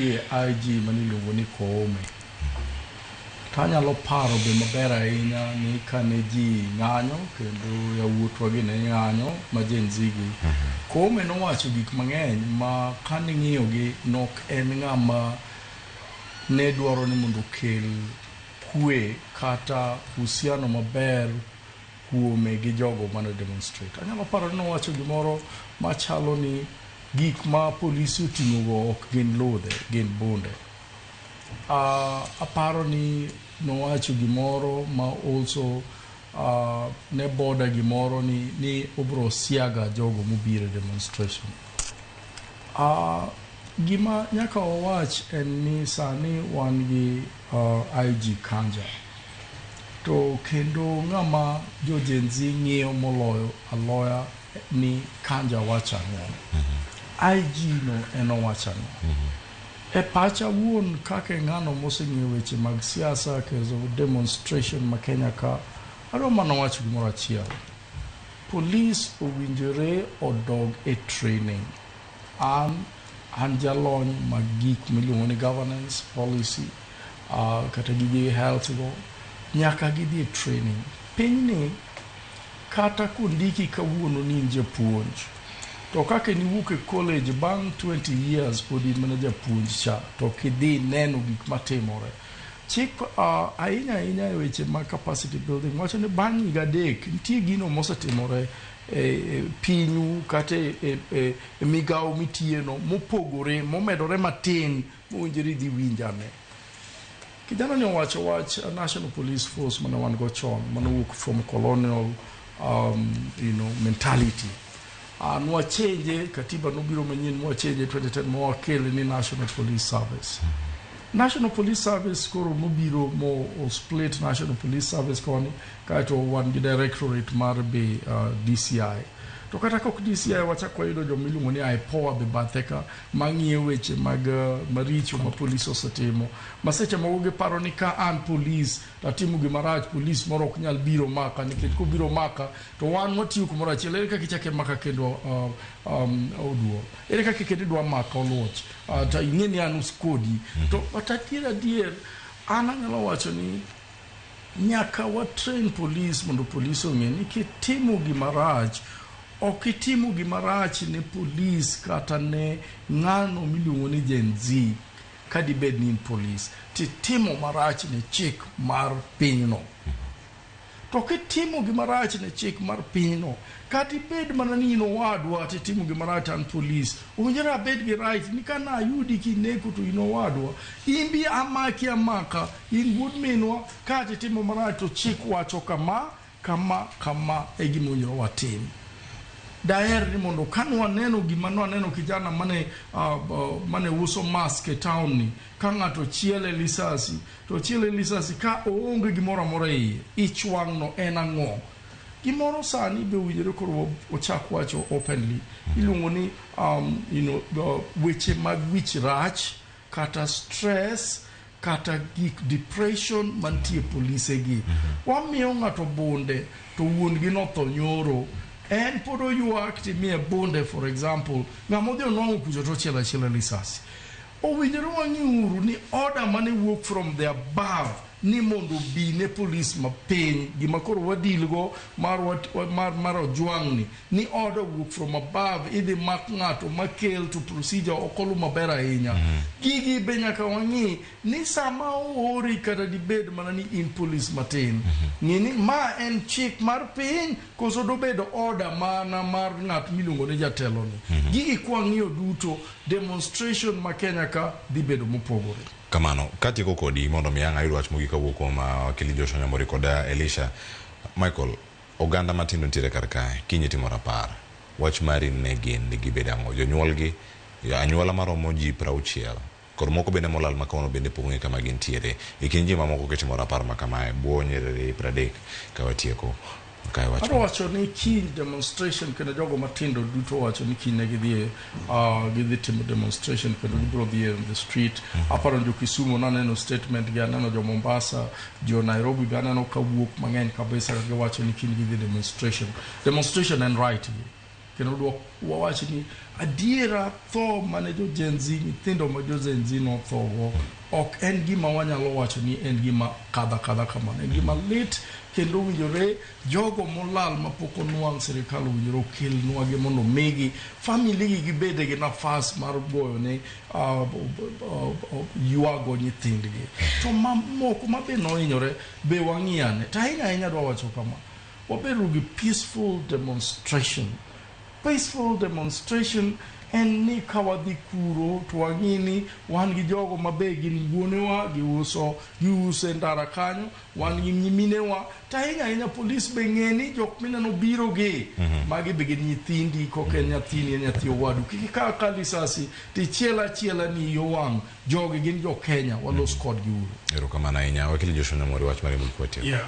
IG maniluongo ni Koome. To anyalo paro be maber ahinya ni kane ji ng'anyo kendo yawuotwa gi ne ng'anyo ma Gen Z gi, Koome nowacho gik mang'eny ma kane ing'iyogi nok en ng'ama ne dwaro ni mondo okel kwe kata uhusiano maber kuome gi jogo mane demonstrate. Anyalo paro ni nowacho gimoro machalo ni gik ma polisi oting'o go ok gin ludhe, gin bunde. Aparo ni nowacho gimoro ma also ne boda gimoro ni obro siaga jogo mobiro e demonstration. Gima nyaka wawach en ni sani wan gi IG Kanja. To kendo ng'ama jo Gen Z ng'iyo moloyo aloya ni Kanja wacho ang'o. IG no en owacho ang'o. E pacha wuon kaka e ng'ano moseng'iyo weche mag siasa kendo demonstration ma Kenya ka, adwa mana wacho gimoro achiel. Police owinjore odog e training. An jalony mag gik miluongo ni governance policy kata gige health go nyaka gidhi e training. Pinyni kata kondiki kawuono ni in japuonj to kaka niwuok e college bang' 20 years pod in mana japuonj cha to ok idhi neno gik matimore. Chik ahinya ahinya e weche mag capacity building wacho ni bang' higa 3 nitie gino mosetimore e pinyu kata e migawo mitiyeno mopogore momedore matin mowinjore idhi winj ane. Kijana ni owacho wach National Police Force mane wan go chon mane owuok from colonial mentality. Nwachenje katiba nobiro manyien mwachenje 2010 mwakele ni National Police Service. National Police Service koro nobiro mo split National Police Service koni kaeto wan gi directorate mar be DCI. To kata kok DCI wachak wayudo joma iluongo ni IPOA be bathe ka mang'iyo weche mag maricho ma polis osetimo. Ma seche moko giparo ni ka an polis tatimo gima rach polis moro ok nyal biro maka nikech kobiro maka to wan watiyo kumoro achiel. Ere kaka ichako imaka kendo Oduor? Ere kaka kendo idwa maka Oluoch? To ing'e ni an kodi. To but adier adier an anyalo wacho ni nyaka wa train police mondo police ong'e ni kitimo gima rach ok itimo gima rach ne police kata ne ng'ano miluongo ni Gen Z ka dibed ni in police titimo marach ne chik mar pinyno. To kitimo gima rach ne chik mar pinyno, kata ibed mana ni in owadwa titimo gima rach an police, owinjore abed gi right ni ka nayudi kineko to in owadwa, in bi amaki amaka, in wuod minwa, ka titimo marach to chik wacho kama, kama, kama e gima owinjore watim. Daher ni mondo ka nwaneno gima nwaneno kijana mane uso mask e town ni, ka ng'ato chiele lisasi, to chiele lisasi ka oonge gimoro amora e iye, ich wang' no en ang'o? Gimoro sani be owinjore koro ochak wacho openly, iluongo ni weche mag wich rach kata stress kata gik depression mantie polise gi. Wamiyo ng'ato bunde to wuon gi notho nyoro, en pod oywak timiye bunde for example, ng'ama odhi onwang'o kucho to ochielo achiela lisasi. Owinjore wang'iuru ni order mane wuok from the above ni mondo obi ne polis mapiny gima koro wadil go mar Ojwang' ni order wuok from above idhi mak ng'ato makel to procedure ok olu maber ahinya. Gigi be nyaka wang'i ni sama oori kata dibed mana ni in polis matin, ng'i ni ma en chik mar piny koso dobedo order mana mar ng'at miluongo ni jatelo ni. Gigi kwang'iyo duto demonstration ma Kenya ka dhi bedo mopogore. Kamano, katieko kodi mondo mi ang' ayud wach mogik kawuok kuom wakili Joshua Nyamori kod Elisha. Michael, oganda matindo nitiere kar kae, kiny itimo rapar. Wach mari ne gin ni gibed ang'o? Jonyuolgi, anyuola maromo ji 60, kod moko bende molal ma kawuono bende pok ong'e kama gintiere. E kind ji mamoko kitimo rapar ma kamae, bwo nyiriri 30 ka watieko kae wach. Adwa wacho ni kiny demonstration kendo jogo matindo duto wacho ni kiny ne gidhi timo demonstration kendo gibiro dhi e the street. Aparo ni jo Kisumu naneno statement gi, aneno jo Mombasa, jo Nairobi be aneno ka wuok mang'eny kabisa ka giwacho ni kiny gidhi demonstration. Demonstration en right gi. Kendo dwok wawach ni adiera tho mane jo Gen Z, nyithindo ma jo Gen Z nothogo ok en gima wanyalo wacho ni en gima kadha kadha kamano. En gima lit kendo owinjore jogo molal mapok onwang' sirikal owinjore okelnwa gi mondo migi family gi gibede gi nafas mar goyo ne ywago nyithindgi. To mamoko ma be nohinyore be wang'iyane. To ahinya ahinya adwa wacho kama, wabedo gi peaceful demonstration. Peaceful demonstration en ni ka wadhi kuro to wang'i ni wan gi jogo ma be gin wuonewa giuso giuso e ndara kanyo, wan gi nyiminewa, to ahinya ahinya polis be ng'e ni jok mineno biro gi magi be gin nyithindi, kok en nyathini en nyathi owadu. Kik ikaw akaw lisasi tichiel achiela ni yo wang' jogi gin jo Kenya walos kodgi uru. Erokamano ahinya. Wakili Joshua Nyamori, wach mari mogik watieko. Yeah.